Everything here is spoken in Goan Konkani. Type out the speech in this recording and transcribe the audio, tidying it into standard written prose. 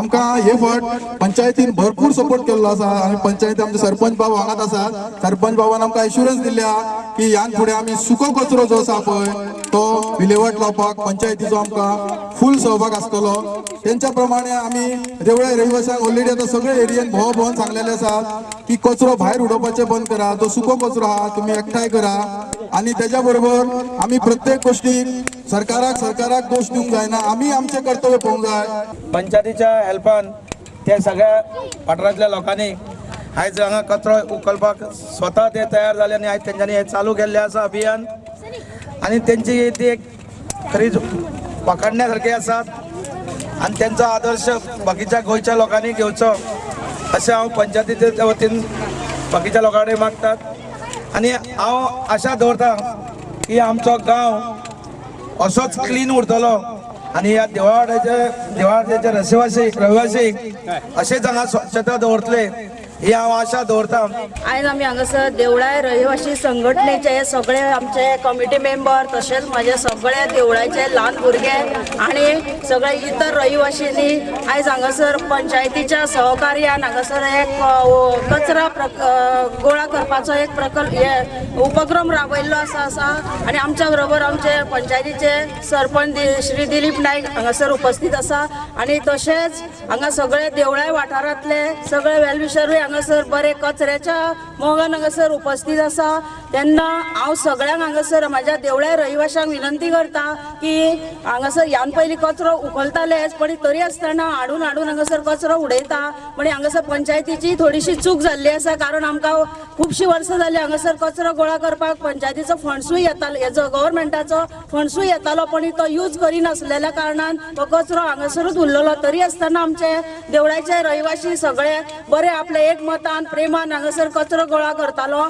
आमकां हे फावट पंचायतीन भरपूर सपोर्ट केल्लो आसा आनी पंचायती आमचे सरपंच बाब हांगाच आसा. सरपंच बाबान आमकां एश्युरन्स दिल्या की ह्यान फुडें आमी सुको कचरो जो आसा पळय तो विलेवाट लावपाक पंचायतीचो आमकां फूल सहभाग आसतलो. तेंच्या प्रमाणे आमी देवळा रहिवाशांक ऑलरेडी आतां सगळे एरियेन भोव भोवन सांगलेले आसा की कचरो भायर उडोवपाचें बंद करा, जो सुको कचरो आहा तुमी एकठांय करा. आनी तेज्या बरोबर आमी प्रत्येक गोष्टीक सरकाराक दोश दिवंक जायना, आमी आमचें कर्तव्य पळोवंक जाय. पंचायतीच्या हेल्पान ते सगळ्या वाठारांतल्या लोकांनी आयज हांगा कचरो उखलपाक स्वता ते तयार जाले आनी आयज तेंच्यांनी हें चालू केल्लें आसा अभियान. आनी तेंची ती एक खरीच वाखाणण्या सारकी आसा आनी तेंचो आदर्श बाकीच्या गोंयच्या लोकांनी घेवचो अशें हांव पंचायतीच्या वतीन बाकीच्या लोकां कडेन मागतात. आनी हांव आशा दवरता की आमचो गांव असोच क्लीन उरतलो आनी ह्या देवळावाड्याचे रहिवासी अशेंच हांगा स्वच्छता दवरतले ही हांव आशा दवरता. आयज आमी हांगासर देवळाय रहिवासी संघटनेचे सगळे आमचे कमिटी मेंबर तशेंच म्हाजे सगळे देवळाचे ल्हान भुरगे आनी सगळे इतर रहिवासींनी आयज हांगासर पंचायतीच्या सहकार्यान हांगासर एक कचरा गोळा करपाचो एक प्रकल्प उपक्रम राबयल्लो आसा आनी आमच्या बरोबर आमचे पंचायतीचे सरपंच श्री दिलीप नायक हांगासर उपस्थित आसा. आनी तशेंच हांगा सगळे देवळाय वाठारांतले सगळे वेलविशरूय हांगासर बरे कचऱ्याच्या मोगान हांगासर उपस्थित आसा. तेन्ना हांव सगळ्यांक हांगासर म्हाज्या देवळ्या रहिवाशांक विनंती करता की हांगासर ह्यान पयलीं कचरो उखलतालेच पण तरी आसतना हाडून हाडून हांगासर कचरो उडयता. पण हांगासर पंचायतीची थोडीशी चूक जाल्ली आसा, कारण आमकां खुबशीं वर्सां जाली हांगासर कचरो गोळा करपाक पंचायतीचो फंड्सूय येतालो, हेजो गव्हर्मेंटाचो फंड्सूय येतालो, पण तो यूज करिनासलेल्या कारणान तो कचरो हांगासरूच उरलेलो. तरी आसतना आमचे देवळाचे रहिवासी सगळे बरे आपले एक मतान प्रेमान हांगासर कचरो गोळा करतालो.